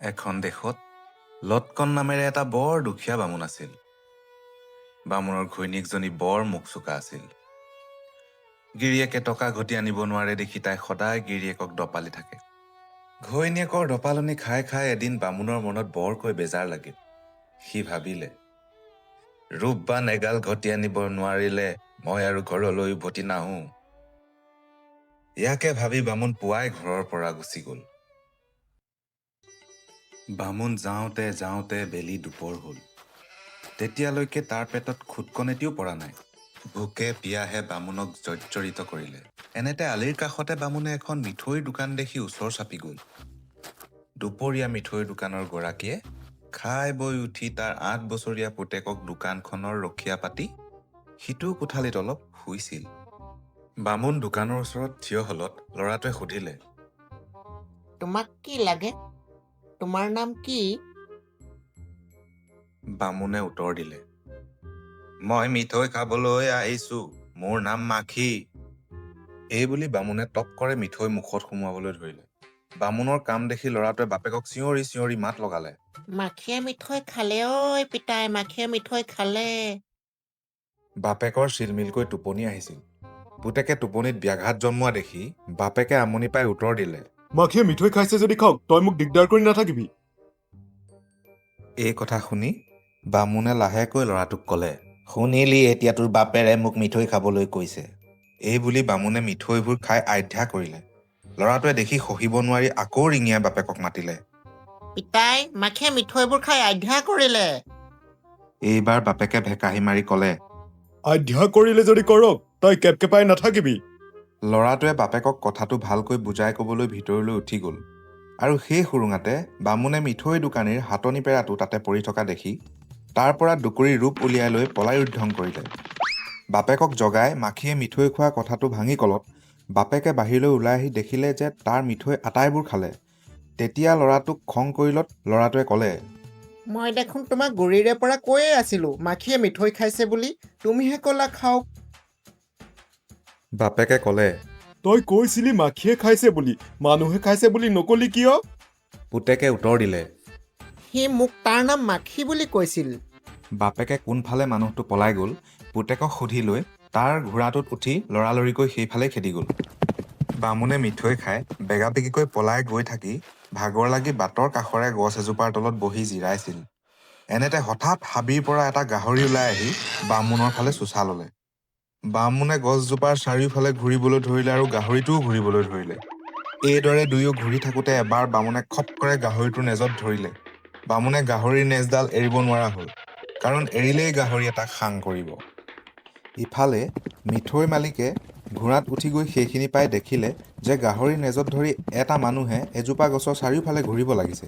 এখন দেশত লটকন নামেৰে এটা বৰ দুখীয়া বামুণ আছিল। বামুণৰ ঘৈণীয়েকজনী বৰ মুখচোকা আছিল। গিৰিয়েকে টকা ঘটি আনিব নোৱাৰে দেখি তাই সদায় গিৰিয়েকক দপালি থাকে। ঘৈণীয়েকৰ দপালনি খাই খাই এদিন বামুণৰ মনত বৰকৈ বেজাৰ লাগিল। সি ভাবিলে, ৰূপ বান এগাল ঘটি আনিব নোৱাৰিলে মই আৰু ঘৰলৈ উভতি নাহোঁ। ইয়াকে ভাবি বামুণ পুৱাই ঘৰৰ পৰা গুচি গ'ল। বামুণ যাওঁতে যাওঁতে বেলি দুপৰ হ'ল। তেতিয়ালৈকে তাৰ পেটত খুটকণ এটিও পৰা নাই। ভোকে পিয়াহে বামুণক জৰ্জৰিত কৰিলে। এনেতে আলিৰ কাষতে বামুণে এখন মিঠৈৰ দোকান দেখি ওচৰ চাপি গ'ল। দুপৰীয়া মিঠৈৰ দোকানৰ গৰাকীয়ে খাই বৈ উঠি তাৰ 8 বছৰীয়া পুতেকক দোকানখনৰ ৰখীয়া পাতি সিটো কোঠালিত অলপ শুইছিল। বামুণ দোকানৰ ওচৰত থিয় হ'লত ল'ৰাটোৱে সুধিলে, তোমাক কি লাগে? তোমাৰ নাম কি? বামুণে উত্তৰ দিলে, মই মিঠৈ খাবলৈ আহিছো, মোৰ নাম মাখি। এই বুলি বামুণে টপ কৰে মিঠৈ মুখত সুমুৱাবলৈ ধৰিলে। বামুণৰ কাম দেখি ল'ৰাটোৱে বাপেকক চিঞৰি চিঞৰি মাত লগালে, মাখিয়ে মিঠৈ খালে ঐ পিতাই, মাখিয়ে মিঠৈ খালে। বাপেকৰ চিলমিলকৈ টোপনি আহিছিল। পুতেকে টোপনিত ব্যাঘাত জন্মোৱা দেখি বাপেকে আমনি পাই উত্তৰ দিলে, মাখিয়ে মিঠৈ খাইছে যদি খাওক, তই মোক দিগদাৰ কৰি নাথাকিবি। এই কথা শুনি বামুণে লাহেকৈ ল'ৰাটোক ক'লে, শুনিলি, এতিয়া তোৰ বাপেৰে মোক মিঠৈ খাবলৈ কৈছে। এই বুলি বামুণে মিঠৈবোৰ খাই আধ্যা কৰিলে। ল'ৰাটোৱে দেখি সহিব নোৱাৰি আকৌ ৰিঙিয়াই বাপেকক মাতিলে, পিতাই, মাখিয়ে মিঠৈবোৰ খাই আধ্যা কৰিলে। এইবাৰ বাপেকে ভেকাহি মাৰি ক'লে, আধ্যা কৰিলে যদি কৰক, তই কেপকেপাই নাথাকিবি। ল'ৰাটোৱে বাপেকক কথাটো ভালকৈ বুজাই ক'বলৈ ভিতৰলৈ উঠি গ'ল আৰু সেই সুৰুঙাতে বামুণে মিঠৈ দোকানীৰ হাতনি পেৰাটো তাতে পৰি থকা দেখি তাৰ পৰা দুকুৰি ৰূপ উলিয়াই লৈ পলাই উদ্ধং কৰিলে। বাপেকক জগাই মাখিয়ে মিঠৈ খোৱা কথাটো ভাঙি ক'লত বাপেকে বাহিৰলৈ ওলাই আহি দেখিলে যে তাৰ মিঠৈ আটাইবোৰ খালে। তেতিয়া ল'ৰাটোক খং কৰিলত ল'ৰাটোৱে ক'লে, মই দেখোন তোমাক গুৰিৰে পৰা কৈয়ে আছিলো মাখিয়ে মিঠৈ খাইছে বুলি, তুমিহে ক'লা খাওক। বাপেকে ক'লে, তই কৈছিলি মাখিয়ে খাইছে বুলি, মানুহে খাইছে বুলি নকলি কিয়? পুতেকে উত্তৰ দিলে, সি মোক তাৰ নাম মাখি বুলি কৈছিল। বাপেকে কোনফালে মানুহটো পলাই গ'ল পুতেকক সুধি লৈ তাৰ ঘোঁৰাটোত উঠি লৰালৰিকৈ সেইফালে খেদি গ'ল। বামুণে মিঠৈ খাই বেগাবেগিকৈ পলাই গৈ থাকি ভাগৰ লাগি বাটৰ কাষৰে গছ এজোপাৰ তলত বহি জিৰাইছিল। এনেতে হঠাৎ হাবিৰ পৰা এটা গাহৰি ওলাই আহি বামুণৰ ফালে চোঁচা ল'লে। বামুণে গছজোপাৰ চাৰিওফালে ঘূৰিবলৈ ধৰিলে আৰু গাহৰিটোও ঘূৰিবলৈ ধৰিলে। এইদৰে দুয়ো ঘূৰি থাকোঁতে এবাৰ বামুণে খপ কৰে গাহৰিটোৰ নেজত ধৰিলে। বামুণে গাহৰিৰ নেজডাল এৰিব নোৱাৰা হ'ল, কাৰণ এৰিলেই গাহৰিয়ে তাক সাং কৰিব। ইফালে মিঠৈৰ মালিকে ঘোঁৰাত উঠি গৈ সেইখিনি পাই দেখিলে যে গাহৰিৰ নেজত ধৰি এটা মানুহে এজোপা গছৰ চাৰিওফালে ঘূৰিব লাগিছে।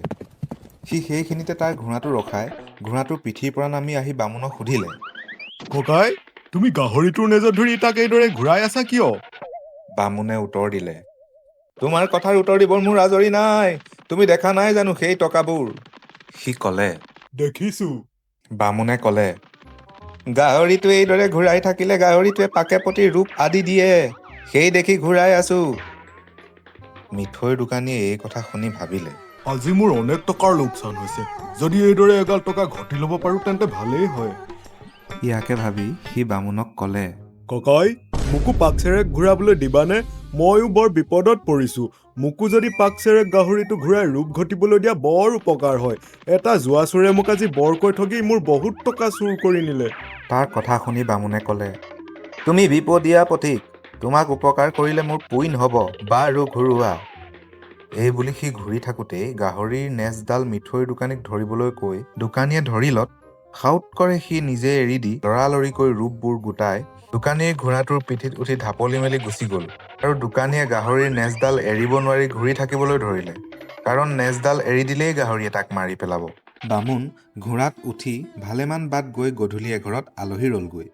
সি সেইখিনিতে তাৰ ঘোঁৰাটো ৰখাই ঘোঁৰাটোৰ পিঠিৰ পৰা নামি আহি বামুণক সুধিলে, ককাই, তুমি গাহৰিটোৰ নেজত ধৰি তাক এইদৰে ঘূৰাই আছা কিয়? বামুণে উত্তৰ দিলে, তোমাৰ কথাৰ উত্তৰ দিবৰ মোৰ আজৰি নাই। তুমি দেখা নাই জানো সেই টকাবোৰ? সি ক'লে, দেখিছো। বামুণে ক'লে, গাহৰিটোৱে এইদৰে ঘূৰাই থাকিলে গাহৰিটোৱে পাকে প্ৰতি ৰূপ আদি দিয়ে, সেই দেখি ঘূৰাই আছো। মিঠৈৰ দোকানীয়ে এই কথা শুনি ভাবিলে, আজি মোৰ অনেক টকাৰ লোকচান হৈছে, যদি এইদৰে এগাল টকা ঘটি ল'ব পাৰো তেন্তে ভালেই হয়। ইয়াকে ভাবি সি বামুণক ক'লে, ককাই, মোকো পাকচেৰেক ঘূৰাবলৈ দিবানে? ময়ো বৰ বিপদত পৰিছো। মোকো যদি পাকচেৰেক গাহৰিটো ঘূৰাই ৰূপ ঘটিবলৈ দিয়া বৰ উপকাৰ হয়। এটা যোৱা চোৰে মোক আজি বৰকৈ ঠগি মোৰ বহুত টকা চুৰ কৰি নিলে। তাৰ কথা শুনি বামুণে ক'লে, তুমি বিপদীয়া পথিক, তোমাক উপকাৰ কৰিলে মোৰ পুইন হ'ব, বাৰু ঘূৰোৱা। এই বুলি সি ঘূৰি থাকোঁতেই গাহৰিৰ নেজডাল মিঠৈৰ দোকানীক ধৰিবলৈ কৈ দোকানীয়ে ধৰিলত সাউৎ কৰে সি নিজে এৰি দি লৰালৰিকৈ ৰূপবোৰ গোটাই দোকানীৰ ঘোঁৰাটোৰ পিঠিত উঠি ঢাপলি মেলি গুচি গ'ল আৰু দোকানীয়ে গাহৰিৰ নেজডাল এৰিব নোৱাৰি ঘূৰি থাকিবলৈ ধৰিলে, কাৰণ নেজডাল এৰি দিলেই গাহৰিয়ে তাক মাৰি পেলাব। বামুণ ঘোঁৰাত উঠি ভালেমান বাট গৈ গধূলি এঘৰত আলহী ৰ'লগৈ।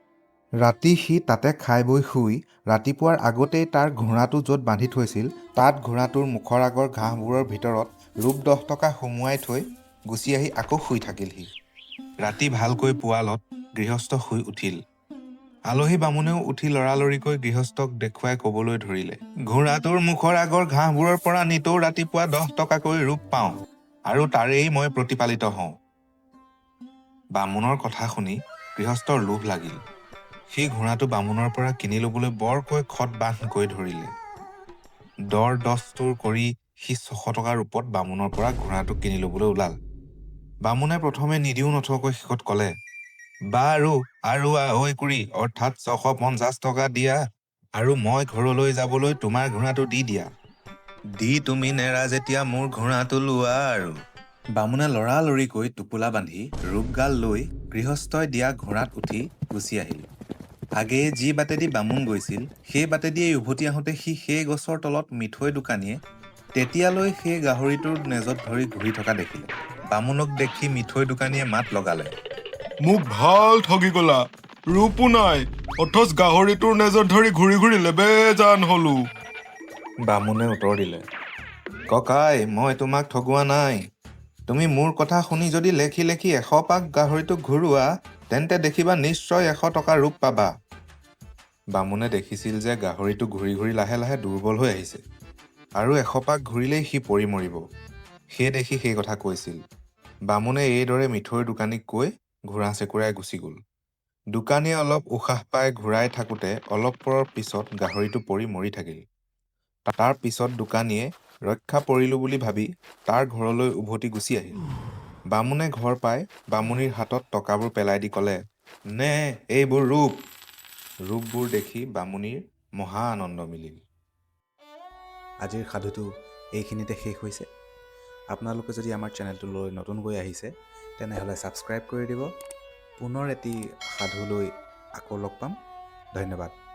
ৰাতি সি তাতে খাই বৈ শুই ৰাতিপুৱাৰ আগতেই তাৰ ঘোঁৰাটো য'ত বান্ধি থৈছিল তাত ঘোঁৰাটোৰ মুখৰ আগৰ ঘাঁহবোৰৰ ভিতৰত ৰূপ 10 টকা সুমুৱাই থৈ গুচি আহি আকৌ শুই থাকিলহি। ৰাতি ভালকৈ পুৱালত গৃহস্থ শুই উঠিল। আলহী বামুণেও উঠি লৰালৰিকৈ গৃহস্থক দেখুৱাই ক'বলৈ ধৰিলে, ঘোঁৰাটোৰ মুখৰ আগৰ ঘাঁহবোৰৰ পৰা নিতৌ ৰাতিপুৱা 10 টকাকৈ ৰূপ পাওঁ। আৰু তাৰেই মই প্ৰতিপালিত হওঁ। বামুণৰ কথা শুনি গৃহস্থৰ লোভ লাগিল। সি ঘোঁৰাটো বামুণৰ পৰা কিনি ল'বলৈ বৰকৈ খত বান্ধকৈ ধৰিলে। দৰ দস্তুৰ কৰি সি 600 টকাৰ ৰূপত বামুণৰ পৰা ঘোঁৰাটো কিনি ল'বলৈ ওলাল। বামুণে প্ৰথমে নিদিও নথওঁকৈ শেষত ক'লে, বাৰু আৰু 2.5 অৰ্থাৎ 650 টকা দিয়া আৰু মই ঘৰলৈ যাবলৈ তোমাৰ ঘোঁৰাটো দি দিয়া। দি তুমি নেৰা যেতিয়া মোৰ ঘোঁৰাটো লোৱা আৰু। বামুণে লৰালৰিকৈ টোপোলা বান্ধি ৰূপগাল লৈ গৃহস্থই দিয়া ঘোঁৰাত উঠি গুচি আহিল। আগেয়ে যি বাটেদি বামুণ গৈছিল সেই বাটেদিয়েই উভতি আহোঁতে সি সেই গছৰ তলত মিঠৈ দোকানীয়ে তেতিয়ালৈ সেই গাহৰিটোৰ নেজত ধৰি ঘূৰি থকা দেখিলে। বামুণক দেখি মিঠৈ দোকানীয়ে মাত লগালে, মোক ভাল ঠগি গলা, ৰূপো নাই, অথচ গাহৰিটোৰ নেজত ধৰি ঘূৰি ঘূৰি লেবেজান হলো। বামুণে উত্তৰ দিলে, ককাই, মই তোমাক ঠগোৱা নাই। তুমি মোৰ কথা শুনি যদি লেখি লেখি 100 পাক গাহৰিটোক ঘূৰোৱা, তেন্তে দেখিবা নিশ্চয় 100 টকা ৰূপ পাবা। বামুণে দেখিছিল যে গাহৰিটো ঘূৰি ঘূৰি লাহে লাহে দুৰ্বল হৈ আহিছে আৰু 100 পাক ঘূৰিলেই সি পৰি মৰিব। সেই দেখি সেই কথা কৈছিল। বামুণে এইদৰে মিঠৈৰ দোকানীক কৈ ঘোঁৰা চেকুৰাই গুচি গ'ল। দোকানীয়ে অলপ উশাহ পাই ঘূৰাই থাকোঁতে অলপ পৰৰ পিছত গাহৰিটো পৰি মৰি থাকিল। তাৰ পিছত দোকানীয়ে ৰক্ষা পৰিলোঁ বুলি ভাবি তাৰ ঘৰলৈ উভতি গুচি আহিল। বামুণে ঘৰ পাই বামুণীৰ হাতত টকাবোৰ পেলাই দি ক'লে, নে এইবোৰ ৰূপ। ৰূপবোৰ দেখি বামুণীৰ মহা আনন্দ মিলিল। আজিৰ সাধুটো এইখিনিতে শেষ হৈছে। আপোনালোকে যদি আমাৰ চেনেলটোলৈ নতুনকৈ আহিছে তেনেহ'লে ছাবস্ক্ৰাইব কৰি দিব। পুনৰ এটি সাধুলৈ আকৌ লগ পাম। ধন্যবাদ।